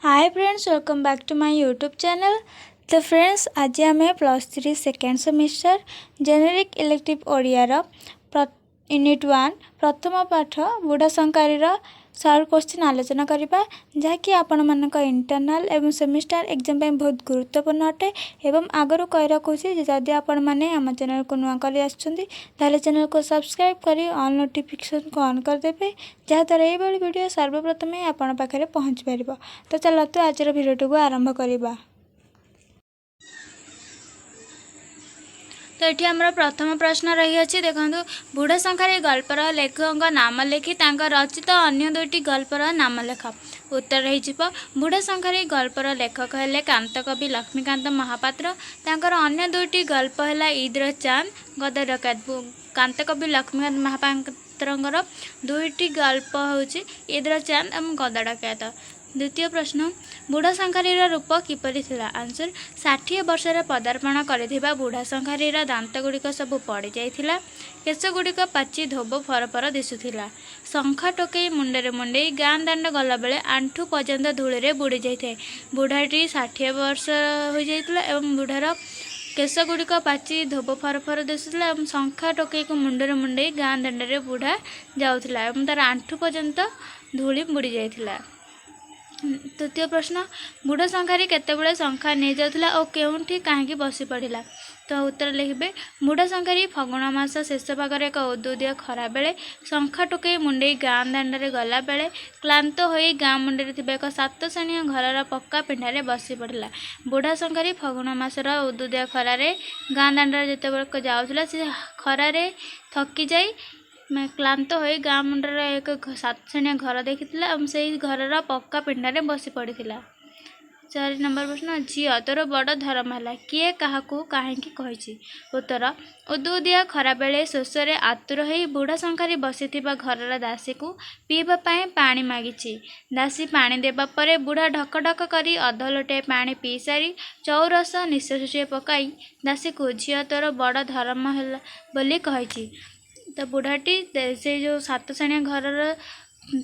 Hi friends, welcome back to my YouTube channel. ତ friends, ଆଜି ଆମେ +3 ସେକେଣ୍ଡ ସେମିଷ୍ଟର ଜେନେରିକ୍ ଇଲେକ୍ଟିଭ୍ ଓଡ଼ିଆର unit 1 ପ୍ରଥମ ପାଠ ବୁଢ଼ା ଶଙ୍ଖାରୀର ସର୍ଟ କୋଶ୍ଚିନ୍ ଆଲୋଚନା କରିବା, ଯାହାକି ଆପଣମାନଙ୍କ ଇଣ୍ଟରନାଲ୍ ଏବଂ ସେମିଷ୍ଟାର ଏକ୍ଜାମ୍ ପାଇଁ ବହୁତ ଗୁରୁତ୍ୱପୂର୍ଣ୍ଣ ଅଟେ। ଏବଂ ଆଗରୁ କହି ରଖୁଛି ଯେ ଯଦି ଆପଣମାନେ ଆମ ଚ୍ୟାନେଲକୁ ନୂଆ କରି ଆସୁଛନ୍ତି, ତାହେଲେ ଚ୍ୟାନେଲକୁ ସବସ୍କ୍ରାଇବ୍ କରି ଅଲ୍ ନୋଟିଫିକେସନ୍କୁ ଅନ୍ କରିଦେବେ, ଯାହାଦ୍ୱାରା ଏଇଭଳି ଭିଡ଼ିଓ ସର୍ବପ୍ରଥମେ ଆପଣଙ୍କ ପାଖରେ ପହଞ୍ଚି ପାରିବ। ତ ଚାଲନ୍ତୁ, ଆଜିର ଭିଡ଼ିଓଟିକୁ ଆରମ୍ଭ କରିବା। ତ ଏଠି ଆମର ପ୍ରଥମ ପ୍ରଶ୍ନ ରହିଅଛି, ଦେଖନ୍ତୁ। ବୁଢ଼ା ଶଙ୍ଖାରୀ ଗଳ୍ପର ଲେଖକଙ୍କ ନାମ ଲେଖି ତାଙ୍କ ରଚିତ ଅନ୍ୟ ଦୁଇଟି ଗଳ୍ପର ନାମ ଲେଖ। ଉତ୍ତର ହେଇଯିବ, ବୁଢ଼ା ଶଙ୍ଖାରୀ ଗଳ୍ପର ଲେଖକ ହେଲେ କାନ୍ତକବି ଲକ୍ଷ୍ମୀକାନ୍ତ ମହାପାତ୍ର। ତାଙ୍କର ଅନ୍ୟ ଦୁଇଟି ଗଳ୍ପ ହେଲା ଇଦ୍ର ଚାନ୍ଦ, ଗଦା ଡକାୟତ। କାନ୍ତକବି ଲକ୍ଷ୍ମୀକାନ୍ତ ମହାପାତ୍ରଙ୍କର ଦୁଇଟି ଗଳ୍ପ ହେଉଛି ଇଦ୍ର ଚାନ୍ଦ ଏବଂ ଗଦା ଡକାୟତ। ଦ୍ୱିତୀୟ ପ୍ରଶ୍ନ, ବୁଢ଼ା ଶଙ୍ଖାରୀର ରୂପ କିପରି ଥିଲା? ଆନ୍ସର, 60 ବର୍ଷରେ ପଦାର୍ପଣ କରିଥିବା ବୁଢ଼ା ଶଙ୍ଖାରୀର ଦାନ୍ତଗୁଡ଼ିକ ସବୁ ପଡ଼ିଯାଇଥିଲା। କେଶଗୁଡ଼ିକ ପାଚି ଧୋବ ଫରଫର ଦିଶୁଥିଲା। ଶଙ୍ଖା ଟୋକେଇ ମୁଣ୍ଡରେ ମୁଣ୍ଡେଇ ଗାଁ ଦାଣ୍ଡ ଗଲାବେଳେ ଆଣ୍ଠୁ ପର୍ଯ୍ୟନ୍ତ ଧୂଳିରେ ବୁଡ଼ି ଯାଇଥାଏ। ବୁଢ଼ାଟି 60 ବର୍ଷ ହୋଇଯାଇଥିଲା ଏବଂ ବୁଢ଼ାର କେଶଗୁଡ଼ିକ ପାଚି ଧୋବ ଫରଫର ଦିଶୁଥିଲା ଏବଂ ଶଙ୍ଖା ଟୋକେଇକୁ ମୁଣ୍ଡରେ ମୁଣ୍ଡେଇ ଗାଁ ଦାଣ୍ଡରେ ବୁଢ଼ା ଯାଉଥିଲା ଏବଂ ତାର ଆଣ୍ଠୁ ପର୍ଯ୍ୟନ୍ତ ଧୂଳି ବୁଡ଼ି ଯାଇଥିଲା। ତୃତୀୟ ପ୍ରଶ୍ନ, ବୁଢ଼ା ଶଙ୍ଖାରୀ କେତେବେଳେ ଶଙ୍ଖା ନେଇଯାଉଥିଲା ଓ କେଉଁଠି କାହିଁକି ବସି ପଡ଼ିଲା? ତ ଉତ୍ତର ଲେଖିବେ, ବୁଢ଼ା ଶଙ୍ଖାରୀ ଫଗୁଣ ମାସ ଶେଷ ଭାଗରେ ଏକ ଉଦୁଉଦିଆ ଖରାବେଳେ ଶଙ୍ଖା ଟୋକେଇ ମୁଣ୍ଡେଇ ଗାଁ ଦାଣ୍ଡରେ ଗଲାବେଳେ କ୍ଳାନ୍ତ ହୋଇ ଗାଁ ମୁଣ୍ଡରେ ଥିବା ଏକ ସାତଶେଣୀୟ ଘରର ପକ୍କା ପିଣ୍ଡାରେ ବସି ପଡ଼ିଲା। ବୁଢ଼ା ଶଙ୍ଖାରୀ ଫଗୁଣ ମାସର ଉଦୁଉଦିଆ ଖରାରେ ଗାଁ ଦାଣ୍ଡରେ ଯେତେବେଳେ ଯାଉଥିଲା, ସେ ଖରାରେ ଥକି ଯାଇ କ୍ଳାନ୍ତ ହୋଇ ଗାଁ ମୁଣ୍ଡରେ ଏକ ସାତଶେଣୀୟ ଘର ଦେଖିଥିଲା ଏବଂ ସେଇ ଘରର ପକ୍କା ପିଣ୍ଡାରେ ବସି ପଡ଼ିଥିଲା। 4 ନମ୍ବର ପ୍ରଶ୍ନ, ଝିଅ ତୋର ବଡ଼ ଧରମ ହେଲା, କିଏ କାହାକୁ କାହିଁକି କହିଛି? ଉତ୍ତର, ଉଦୁଉଦିଆ ଖରାବେଳେ ଶୋଷରେ ଆତୁର ହୋଇ ବୁଢ଼ା ଶଙ୍ଖାରୀ ବସିଥିବା ଘରର ଦାସୀକୁ ପିଇବା ପାଇଁ ପାଣି ମାଗିଛି। ଦାସୀ ପାଣି ଦେବା ପରେ ବୁଢ଼ା ଢକ ଢକ କରି ଅଧ ଲୋଟାଏ ପାଣି ପିଇସାରି ଚଉରସ ନିଶ୍ୱାସଟିଏ ପକାଇ ଦାସୀକୁ ଝିଅ ତୋର ବଡ଼ ଧରମ ହେଲା ବୋଲି କହିଛି। ତ ବୁଢ଼ାଟି ସେଇ ଯେଉଁ ସାତଶେଣୀଆ ଘରର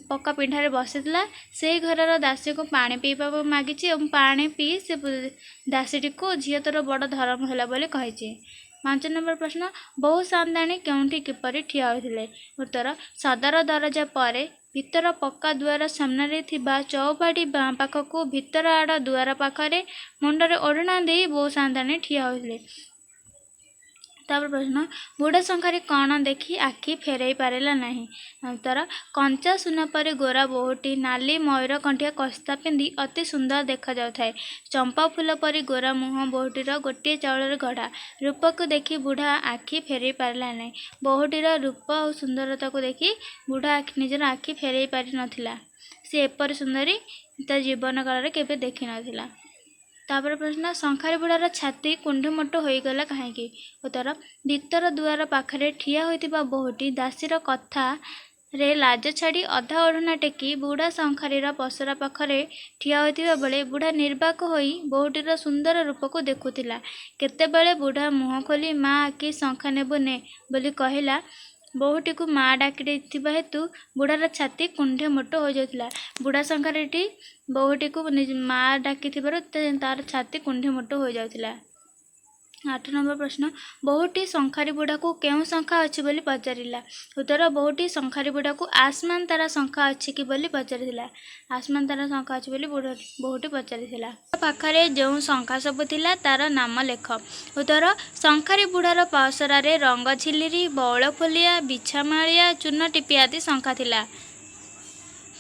ପକ୍କା ପିଣ୍ଡାରେ ବସିଥିଲା, ସେଇ ଘରର ଦାସୀକୁ ପାଣି ପିଇବାକୁ ମାଗିଛି ଏବଂ ପାଣି ପିଇ ସେ ଦାସୀଟିକୁ ଝିଅ ତୋର ବଡ଼ ଧରମ ହେଲା ବୋଲି କହିଛି। 5 ନମ୍ବର ପ୍ରଶ୍ନ, ବୋହୂ ସାନ୍ତାଣୀ କେଉଁଠି କିପରି ଠିଆ ହୋଇଥିଲେ? ଉତ୍ତର, ସଦର ଦରଜା ପରେ ଭିତର ପକ୍କା ଦୁଆର ସାମ୍ନାରେ ଥିବା ଚଉପାଢ଼ି ବାଁ ପାଖକୁ ଭିତର ଆଡ଼ ଦୁଆର ପାଖରେ ମୁଣ୍ଡରେ ଓଢ଼ଣା ଦେଇ ବୋହୂ ସାନ୍ତାଣୀ ଠିଆ ହୋଇଥିଲେ। ତାପରେ ପ୍ରଶ୍ନ, ବୁଢ଼ା ଶଙ୍ଖାରୀ କ'ଣ ଦେଖି ଆଖି ଫେରାଇ ପାରିଲା ନାହିଁ? ଉତ୍ତର, କଞ୍ଚା ସୁନା ପରି ଗୋରା ବୋହୂଟି ନାଲି ମୟୂର କଣ୍ଠିଆ କସ୍ତା ପିନ୍ଧି ଅତି ସୁନ୍ଦର ଦେଖାଯାଉଥାଏ। ଚମ୍ପା ଫୁଲ ପରି ଗୋରା ମୁହଁ ବୋହୂଟିର ଗୋଟିଏ ଚାଉଳରେ ଗଢ଼ା। ରୂପକୁ ଦେଖି ବୁଢ଼ା ଆଖି ଫେରାଇ ପାରିଲା ନାହିଁ। ବୋହୂଟିର ରୂପ ଆଉ ସୁନ୍ଦରତାକୁ ଦେଖି ବୁଢ଼ା ନିଜର ଆଖି ଫେରାଇ ପାରିନଥିଲା। ସେ ଏପରି ସୁନ୍ଦରୀ ତା ଜୀବନ କାଳରେ କେବେ ଦେଖିନଥିଲା। ତାପରେ ପ୍ରଶ୍ନ, ଶଙ୍ଖାରୀ ବୁଢ଼ାର ଛାତି କୁଣ୍ଢେମୋଟ ହୋଇଗଲା କାହିଁକି? ଉତ୍ତର, ଭିତର ଦୁଆର ପାଖରେ ଠିଆ ହୋଇଥିବା ବୋହୂଟି ଦାସୀର କଥାରେ ଲାଜ ଛାଡ଼ି ଅଧା ଓଢ଼ଣା ଟେକି ବୁଢ଼ା ଶଙ୍ଖାରୀର ପସରା ପାଖରେ ଠିଆ ହୋଇଥିବା ବେଳେ ବୁଢ଼ା ନିର୍ବାକ ହୋଇ ବୋହୂଟିର ସୁନ୍ଦର ରୂପକୁ ଦେଖୁଥିଲା। କେତେବେଳେ ବୁଢ଼ା ମୁହଁ ଖୋଲି ମା କି ଶଙ୍ଖା ନେବୁ ନେ ବୋଲି କହିଲା। ବୋହୂଟିକୁ ମା ଡାକି ଦେଇଥିବା ହେତୁ ବୁଢ଼ାର ଛାତି କୁଣ୍ଢେମୋଟ ହୋଇଯାଉଥିଲା। ବୁଢ଼ା ଶଙ୍ଖାରୀଟି ବୋହୂଟିକୁ ମା ଡାକିଥିବାରୁ ତାର ଛାତି କୁଣ୍ଢେମୋଟ ହୋଇଯାଉଥିଲା। 8 ନମ୍ବର ପ୍ରଶ୍ନ, ବୋହୂଟି ଶଙ୍ଖାରୀ ବୁଢ଼ାକୁ କେଉଁ ଶଙ୍ଖା ଅଛି ବୋଲି ପଚାରିଲା? ଉତ୍ତର, ବୋହୂଟି ଶଙ୍ଖାରୀ ବୁଢ଼ାକୁ ଆସମାନ ତାରା ଶଙ୍ଖା ଅଛି କି ବୋଲି ପଚାରିଥିଲା। ଆସମାନ ତାରା ଶଙ୍ଖା ଅଛି ବୋଲି ବୋହୂଟି ପଚାରିଥିଲା। ପାଖରେ ଯେଉଁ ଶଙ୍ଖା ସବୁ ଥିଲା ତାର ନାମ ଲେଖ। ଉତ୍ତର, ଶଙ୍ଖାରୀ ବୁଢ଼ାର ପସରାରେ ରଙ୍ଗ ଝିଲିରି, ବଉଳ ଫୁଲିଆ, ବିଛାମାଳିଆ, ଚୂନ ଟିପି ଆଦି ଶଙ୍ଖା ଥିଲା।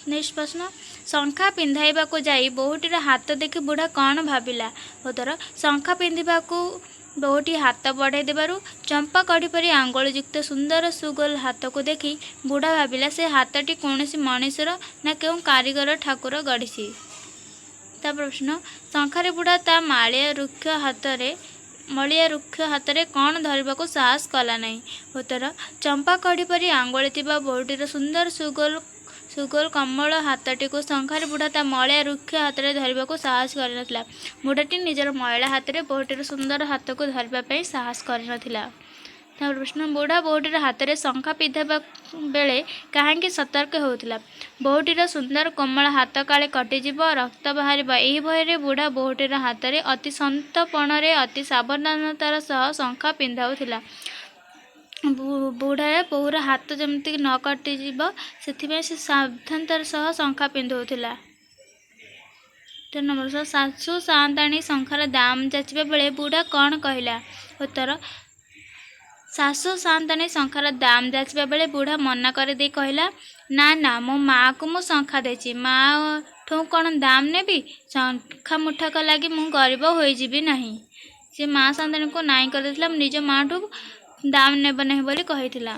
ନେକ୍ସଟ ପ୍ରଶ୍ନ, ଶଙ୍ଖା ପିନ୍ଧାଇବାକୁ ଯାଇ ବୋହୂଟିର ହାତ ଦେଖି ବୁଢ଼ା କ'ଣ ଭାବିଲା? ଉତ୍ତର, ଶଙ୍ଖା ପିନ୍ଧିବାକୁ ବୋହୂଟି ହାତ ବଢ଼ାଇ ଦେବାରୁ ଚମ୍ପା କଢ଼ି ପରି ଆଙ୍ଗୁଳିଯୁକ୍ତ ସୁନ୍ଦର ସୁଗୋଲ ହାତକୁ ଦେଖି ବୁଢ଼ା ଭାବିଲା ସେ ହାତଟି କୌଣସି ମଣିଷର ନା କେଉଁ କାରିଗର ଠାକୁର ଗଢ଼ିଛି। ତା ପ୍ରଶ୍ନ, ଶଙ୍ଖାରୀ ବୁଢ଼ା ତା ମଳିଆ ରୁକ୍ଷ ହାତରେ କ'ଣ ଧରିବାକୁ ସାହସ କଲା ନାହିଁ? ଉତ୍ତର, ଚମ୍ପା କଢ଼ି ପରି ଆଙ୍ଗୁଳି ଥିବା ବୋହୂଟିର ସୁନ୍ଦର ସୁଗୋଲ କମଳ ହାତଟିକୁ ଶଙ୍ଖାରୀ ବୁଢ଼ା ତା ମଳିଆ ରୁକ୍ଷ ହାତରେ ଧରିବାକୁ ସାହସ କରିନଥିଲା। ବୁଢ଼ାଟି ନିଜର ମଇଳା ହାତରେ ବୋହୂଟିର ସୁନ୍ଦର ହାତକୁ ଧରିବା ପାଇଁ ସାହସ କରିନଥିଲା। ତାପରେ ପ୍ରଶ୍ନ, ବୁଢ଼ା ବୋହୂଟିର ହାତରେ ଶଙ୍ଖା ପିନ୍ଧାଇବା ବେଳେ କାହିଁକି ସତର୍କ ହେଉଥିଲା? ବୋହୂଟିର ସୁନ୍ଦର କୋମଳ ହାତ କାଳେ କଟିଯିବ, ରକ୍ତ ବାହାରିବ, ଏହି ଭୟରେ ବୁଢ଼ା ବୋହୂଟିର ହାତରେ ଅତି ସନ୍ତର୍ପଣରେ, ଅତି ସାବଧାନତାର ସହ ଶଙ୍ଖା ପିନ୍ଧାଉଥିଲା। ବୁଢ଼ା ବୋହୂର ହାତ ଯେମିତି ନ କଟିଯିବ, ସେଥିପାଇଁ ସେ ସାବଧାନତାର ସହ ଶଙ୍ଖା ପିନ୍ଧାଉଥିଲା। 13 ନମ୍ବର, ଶାଶୁ ସାଆନ୍ତାଣୀ ଶଙ୍ଖାର ଦାମ ଯାଚିବା ବେଳେ ବୁଢ଼ା କ'ଣ କହିଲା? ଉତ୍ତର, ଶାଶୁ ସାଆନ୍ତାଣୀ ଶଙ୍ଖାର ଦାମ ଯାଚିବା ବେଳେ ବୁଢ଼ା ମନା କରିଦେଇ କହିଲା, ନା ନା, ମୋ ମାଆକୁ ମୁଁ ଶଙ୍ଖା ଦେଇଛି, ମାଆଠୁଁ କ'ଣ ଦାମ ନେବି? ଶଙ୍ଖା ମୁଠାକ ଲାଗି ମୁଁ ଗରିବ ହୋଇଯିବି ନାହିଁ। ସେ ମା ସାଆନ୍ତାଣୀଙ୍କୁ ନାଇଁ କରିଦେଇଥିଲା, ନିଜ ମାଆଠୁ ଦାମ ନେବ ନାହିଁ ବୋଲି କହିଥିଲା।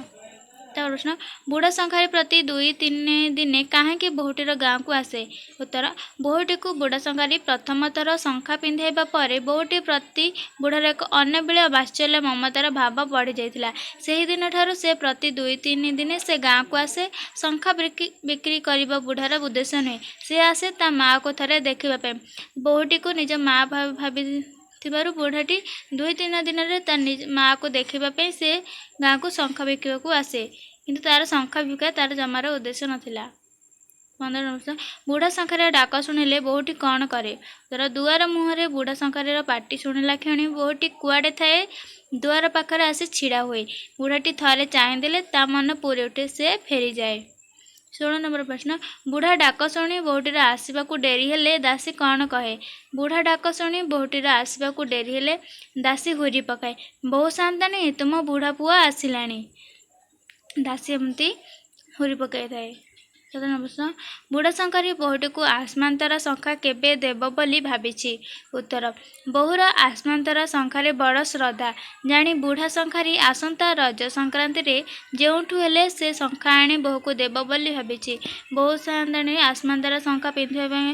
ତାପରେ ପ୍ରଶ୍ନ, ବୁଢ଼ା ଶଙ୍ଖାରି ପ୍ରତି 2-3 ଦିନେ କାହିଁକି ବୋହୂଟିର ଗାଁକୁ ଆସେ? ଉତ୍ତର, ବୋହୂଟିକୁ ବୁଢ଼ା ଶଙ୍ଖାରି ପ୍ରଥମ ଥର ଶଙ୍ଖା ପିନ୍ଧାଇବା ପରେ ବୋହୂଟି ପ୍ରତି ବୁଢ଼ାର ଏକ ଅନାବିଳ ବାତ୍ସଲ୍ୟ ମମତାର ଭାବ ବଢ଼ିଯାଇଥିଲା। ସେହିଦିନଠାରୁ ସେ ପ୍ରତି 2-3 ଦିନେ ସେ ଗାଁକୁ ଆସେ। ଶଙ୍ଖା ବିକ୍ରି କରିବା ବୁଢ଼ାର ଉଦ୍ଦେଶ୍ୟ ନୁହେଁ। ସେ ଆସେ ତା ମାଆକୁ ଥରେ ଦେଖିବା ପାଇଁ। ବୋହୂଟିକୁ ନିଜ ମା ଭାବିଥିବାରୁ ବୁଢ଼ାଟି 2-3 ଦିନରେ ତା ନିଜ ମାଆକୁ ଦେଖିବା ପାଇଁ ସେ ଗାଁକୁ ଶଙ୍ଖା ବିକିବାକୁ ଆସେ। କିନ୍ତୁ ତାର ଶଙ୍ଖା ବିକିବା ତାର ଜମାର ଉଦ୍ଦେଶ୍ୟ ନଥିଲା। 15 ନମ୍ବର, ବୁଢ଼ା ଶଙ୍ଖାରିର ଡାକ ଶୁଣିଲେ ବୋହୂଟି କ'ଣ କରେ? ଧର, ଦୁଆର ମୁହଁରେ ବୁଢ଼ା ଶଙ୍ଖାରିର ପାଟି ଶୁଣିଲା କ୍ଷଣି ବୋହୂଟି କୁଆଡ଼େ ଥାଏ, ଦୁଆର ପାଖରେ ଆସି ଛିଡ଼ା ହୁଏ। ବୁଢ଼ାଟି ଥରେ ଚାହିଁଦେଲେ ତା ମନ ପୂରି ଉଠେ, ସେ ଫେରିଯାଏ। 16 ନମ୍ବର ପ୍ରଶ୍ନ, ବୁଢ଼ା ଡାକ ଶୁଣି ବୋହୂଟିର ଆସିବାକୁ ଡେରି ହେଲେ ଦାସୀ କ'ଣ କହେ? ବୁଢ଼ା ଡାକ ଶୁଣି ବୋହୂଟିର ଆସିବାକୁ ଡେରି ହେଲେ ଦାସୀ ହୁରି ପକାଏ, ବୋହୂ ସାଆନ୍ତାଣୀ, ତୁମ ବୁଢ଼ା ପୁଅ ଆସିଲାଣି। ଦାସୀ ଏମିତି ହୁରି ପକାଇଥାଏ। 17 ନମ୍ବର ପ୍ରଶ୍ନ, ବୁଢ଼ା ଶଙ୍ଖାରି ବୋହୂଟିକୁ ଆସମାନ୍ତରା ଶଙ୍ଖା କେବେ ଦେବ ବୋଲି ଭାବିଛି? ଉତ୍ତର, ବୋହୂର ଆସମାନ୍ତରା ଶଙ୍ଖାରେ ବଡ଼ ଶ୍ରଦ୍ଧା ଜାଣି ବୁଢ଼ା ଶଙ୍ଖାରି ଆସନ୍ତା ରଜ ସଂକ୍ରାନ୍ତିରେ ଯେଉଁଠୁ ହେଲେ ସେ ଶଙ୍ଖା ଆଣି ବୋହୂକୁ ଦେବ ବୋଲି ଭାବିଛି। ବୋହୂ ସାଆନ୍ତାଣୀ ଆସମାନ୍ତରା ଶଙ୍ଖା ପିନ୍ଧିବା ପାଇଁ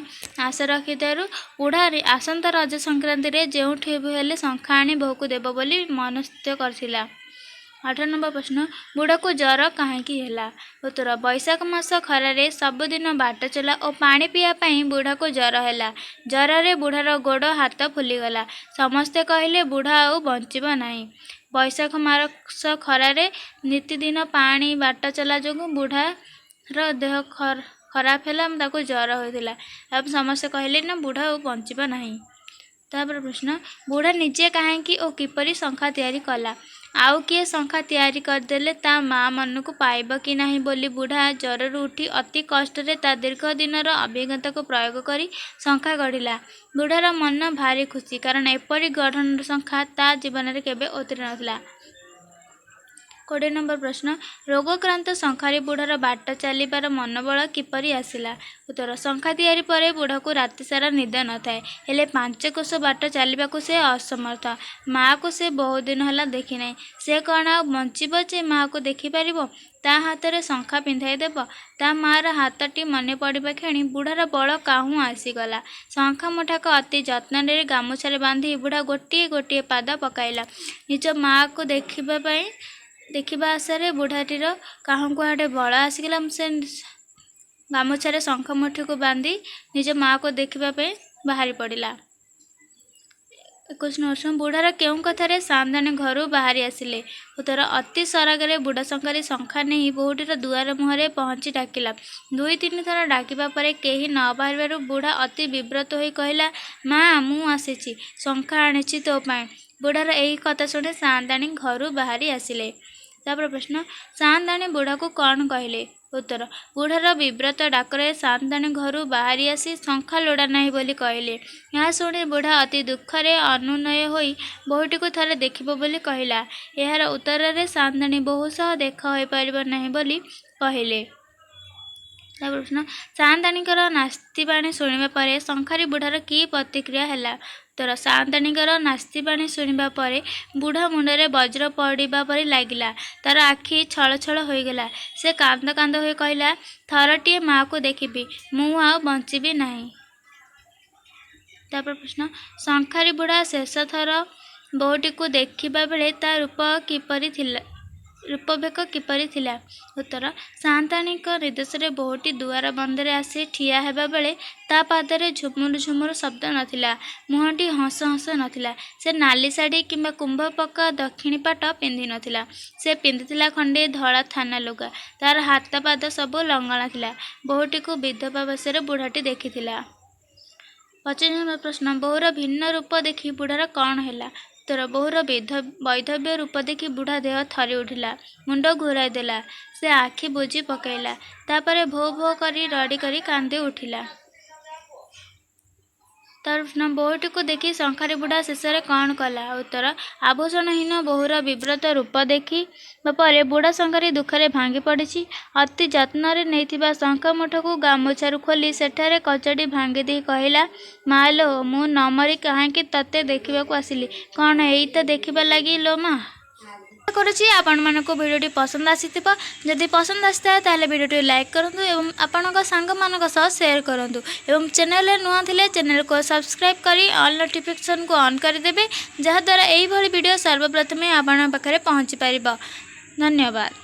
ଆଶା ରଖିଥିବାରୁ ବୁଢ଼ା ଆସନ୍ତା ରଜ ସଂକ୍ରାନ୍ତିରେ ଯେଉଁଠୁ ହେଲେ ଶଙ୍ଖା ଆଣି ବୋହୂକୁ ଦେବ ବୋଲି ମନସ୍ଥ କରିଥିଲା। 18 ନମ୍ବର ପ୍ରଶ୍ନ, ବୁଢ଼ାକୁ ଜ୍ୱର କାହିଁକି ହେଲା? ଉତ୍ତର, ବୈଶାଖ ମାସ ଖରାରେ ସବୁଦିନ ବାଟ ଚଲା ଓ ପାଣି ପିଇବା ପାଇଁ ବୁଢ଼ାକୁ ଜ୍ୱର ହେଲା। ଜ୍ୱରରେ ବୁଢ଼ାର ଗୋଡ଼ ହାତ ଫୁଲିଗଲା। ସମସ୍ତେ କହିଲେ ବୁଢ଼ା ଆଉ ବଞ୍ଚିବ ନାହିଁ। ବୈଶାଖ ମାସ ଖରାରେ ନିତିଦିନ ପାଣି ବାଟ ଚଲା ଯୋଗୁଁ ବୁଢ଼ାର ଦେହ ଖରାପ ହେଲା, ତାକୁ ଜ୍ୱର ହୋଇଥିଲା ଏବଂ ସମସ୍ତେ କହିଲେ ନା ବୁଢ଼ା ଆଉ ବଞ୍ଚିବ ନାହିଁ। ତାପରେ ପ୍ରଶ୍ନ, ବୁଢ଼ା ନିଜେ କାହିଁକି ଓ କିପରି ଶଙ୍ଖା ତିଆରି କଲା? ଆଉ କିଏ ଶଙ୍ଖା ତିଆରି କରିଦେଲେ ତା ମା ମନକୁ ପାଇବ କି ନାହିଁ ବୋଲି ବୁଢ଼ା ଜ୍ୱରରୁ ଉଠି ଅତି କଷ୍ଟରେ ତା ଦୀର୍ଘ ଦିନର ଅଭିଜ୍ଞତାକୁ ପ୍ରୟୋଗ କରି ଶଙ୍ଖା ଗଢ଼ିଲା। ବୁଢ଼ାର ମନ ଭାରି ଖୁସି, କାରଣ ଏପରି ଗଢ଼ଣର ଶଙ୍ଖା ତା ଜୀବନରେ କେବେ ଉତୁରି ନଥିଲା। 20 ନମ୍ବର ପ୍ରଶ୍ନ, ରୋଗାକ୍ରାନ୍ତ ଶଙ୍ଖାରି ବୁଢ଼ାର ବାଟ ଚାଲିବାର ମନୋବଳ କିପରି ଆସିଲା? ଉତ୍ତର, ଶଙ୍ଖା ତିଆରି ପରେ ବୁଢ଼ାକୁ ରାତିସାରା ନିଦ ନଥାଏ। ହେଲେ 5 କୋଶ ବାଟ ଚାଲିବାକୁ ସେ ଅସମର୍ଥ। ମାଆକୁ ସେ ବହୁଦିନ ହେଲା ଦେଖିନାହିଁ। ସେ କ'ଣ ଆଉ ବଞ୍ଚିବ ଯେ ମାଆକୁ ଦେଖିପାରିବ, ତା ହାତରେ ଶଙ୍ଖା ପିନ୍ଧାଇ ଦେବ? ତା ମାଆର ହାତଟି ମନେ ପଡ଼ିବା କ୍ଷଣି ବୁଢ଼ାର ବଳ କାହୁଁ ଆସିଗଲା। ଶଙ୍ଖା ମୁଠାକ ଅତି ଯତ୍ନରେ ଗାମୁଛାରେ ବାନ୍ଧି ବୁଢ଼ା ଗୋଟିଏ ଗୋଟିଏ ପାଦ ପକାଇଲା। ନିଜ ମାଆକୁ ଦେଖିବା ପାଇଁ, ଦେଖିବା ଆଶାରେ ବୁଢ଼ାଟିର କାହୁଁ କୁଆଡ଼େ ବଳ ଆସିଗଲା। ସେ ଗାମୁଛାରେ ଶଙ୍ଖ ମୁଠିକୁ ବାନ୍ଧି ନିଜ ମାଆକୁ ଦେଖିବା ପାଇଁ ବାହାରି ପଡ଼ିଲା। 21 ବର୍ଷ, ବୁଢ଼ାର କେଉଁ କଥାରେ ସାଆନ୍ତାଣୀ ଘରୁ ବାହାରି ଆସିଲେ? ଉତ୍ତର, ଅତି ସରାଗରେ ବୁଢ଼ା ଶଙ୍ଖାରି ଶଙ୍ଖା ନେଇ ବୋହୂଟିର ଦୁଆର ମୁହଁରେ ପହଞ୍ଚି ଡାକିଲା। 2-3 ଥର ଡାକିବା ପରେ କେହି ନ ବାହାରିବାରୁ ବୁଢ଼ା ଅତି ବିବ୍ରତ ହୋଇ କହିଲା, ମା, ମୁଁ ଆସିଛି, ଶଙ୍ଖା ଆଣିଛି ତୋ ପାଇଁ। ବୁଢ଼ାର ଏହି କଥା ଶୁଣି ସାଆନ୍ତାଣୀ ଘରୁ ବାହାରି ଆସିଲେ। ତାପରେ ପ୍ରଶ୍ନ, ସାଆନ୍ତାଣୀ ବୁଢ଼ାକୁ କ'ଣ କହିଲେ? ଉତ୍ତର, ବୁଢ଼ାର ବିବ୍ରତ ଡାକରେ ସାଆନ୍ତାଣୀ ଘରୁ ବାହାରି ଆସି ଶଙ୍ଖା ଲୋଡ଼ା ନାହିଁ ବୋଲି କହିଲେ। ଏହା ଶୁଣି ବୁଢ଼ା ଅତି ଦୁଃଖରେ ଅନୁନୟ ହୋଇ ବୋହୂଟିକୁ ଥରେ ଦେଖିବ ବୋଲି କହିଲା। ଏହାର ଉତ୍ତରରେ ସାଆନ୍ତାଣୀ ବୋହୂ ସହ ଦେଖା ହୋଇପାରିବ ନାହିଁ ବୋଲି କହିଲେ। ତାପରେ ପ୍ରଶ୍ନ, ସାଆନ୍ତାଣୀଙ୍କର ନାସ୍ତିବାଣୀ ଶୁଣିବା ପରେ ଶଙ୍ଖାରି ବୁଢ଼ାର କି ପ୍ରତିକ୍ରିୟା ହେଲା? ଉତ୍ତର, ସାଆନ୍ତାଣୀଙ୍କର ନାସ୍ତିବାଣୀ ଶୁଣିବା ପରେ ବୁଢ଼ା ମୁଣ୍ଡରେ ବଜ୍ର ପଡ଼ିବା ପରି ଲାଗିଲା। ତାର ଆଖି ଛଳଛଳ ହୋଇଗଲା। ସେ କାନ୍ଦ କାନ୍ଦ ହୋଇ କହିଲା, ଥରଟିଏ ମାଆକୁ ଦେଖିବି, ମୁଁ ଆଉ ବଞ୍ଚିବି ନାହିଁ। ତାପରେ ପ୍ରଶ୍ନ, ଶଙ୍ଖାରି ବୁଢ଼ା ଶେଷଥର ବୋହୂଟିକୁ ଦେଖିବା ବେଳେ ତା ରୂପ କିପରି ଥିଲା? ରୂପଭେକ କିପରି ଥିଲା? ଉତ୍ତର, ସାଆନ୍ତାଣୀଙ୍କ ନିର୍ଦ୍ଦେଶରେ ବୋହୂଟି ଦୁଆର ବନ୍ଧରେ ଆସି ଠିଆ ହେବାବେଳେ ତା ପାଦରେ ଝୁମୁରୁ ଝୁମୁରୁ ଶବ୍ଦ ନଥିଲା। ମୁହଁଟି ହସ ହସ ନଥିଲା। ସେ ନାଲି ଶାଢ଼ୀ କିମ୍ବା କୁମ୍ଭପକା ଦକ୍ଷିଣୀ ପାଟ ପିନ୍ଧି ନଥିଲା। ସେ ପିନ୍ଧିଥିଲା ଖଣ୍ଡିଏ ଧଳା ଥାନା ଲୁଗା। ତା'ର ହାତ ପାଦ ସବୁ ଲଙ୍ଗଳା ଥିଲା। ବୋହୂଟିକୁ ବିଧବା ବେଶରେ ବୁଢ଼ାଟି ଦେଖିଥିଲା। 25 ନମ୍ବର ପ୍ରଶ୍ନ, ବୋହୂର ଭିନ୍ନ ରୂପ ଦେଖି ବୁଢ଼ାର କ'ଣ ହେଲା? ଉତ୍ତର, ବୋହୂର ବୈଧବ୍ୟ ରୂପ ଦେଖି ବୁଢ଼ା ଦେହ ଥରି ଉଠିଲା, ମୁଣ୍ଡ ଘୂରାଇ ଦେଲା। ସେ ଆଖି ବୁଜି ପକାଇଲା। ତା'ପରେ ଭୋ ଭୋ କରି ରଡ଼ି କରି କାନ୍ଦି ଉଠିଲା। ତାର ପ୍ରଶ୍ନ, ବୋହୂଟିକୁ ଦେଖି ଶଙ୍ଖାରି ବୁଢ଼ା ଶେଷରେ କ'ଣ କଲା? ଉତ୍ତର, ଆଭୂଷଣହୀନ ବୋହୂର ବିବ୍ରତ ରୂପ ଦେଖିବା ପରେ ବୁଢ଼ା ଶଙ୍ଖାରି ଦୁଃଖରେ ଭାଙ୍ଗି ପଡ଼ିଛି। ଅତି ଯତ୍ନରେ ନେଇଥିବା ଶଙ୍ଖା ମୁଠକୁ ଗାମୁଛାରୁ ଖୋଲି ସେଠାରେ କଚାଡ଼ି ଭାଙ୍ଗିଦେଇ କହିଲା, ମା ଲୋ, ମୁଁ ନ ମରି କାହିଁକି ତତେ ଦେଖିବାକୁ ଆସିଲି? କ'ଣ ଏଇତ ଦେଖିବା ଲାଗି ଲୋ ମା? ଆଶା କରୁଛି ଆପଣମାନଙ୍କୁ ଭିଡ଼ିଓଟି ପସନ୍ଦ ଆସିଥିବ। ଯଦି ପସନ୍ଦ ଆସିଥାଏ, ତାହେଲେ ଭିଡ଼ିଓଟି ଲାଇକ୍ କରନ୍ତୁ ଏବଂ ଆପଣଙ୍କ ସାଙ୍ଗମାନଙ୍କ ସହ ସେୟାର କରନ୍ତୁ ଏବଂ ଚ୍ୟାନେଲରେ ନୂଆ ଥିଲେ ଚ୍ୟାନେଲକୁ ସବସ୍କ୍ରାଇବ୍ କରି ଅଲ୍ ନୋଟିଫିକେସନ୍କୁ ଅନ୍ କରିଦେବେ, ଯାହାଦ୍ୱାରା ଏଇଭଳି ଭିଡ଼ିଓ ସର୍ବପ୍ରଥମେ ଆପଣଙ୍କ ପାଖରେ ପହଞ୍ଚି ପାରିବ। ଧନ୍ୟବାଦ।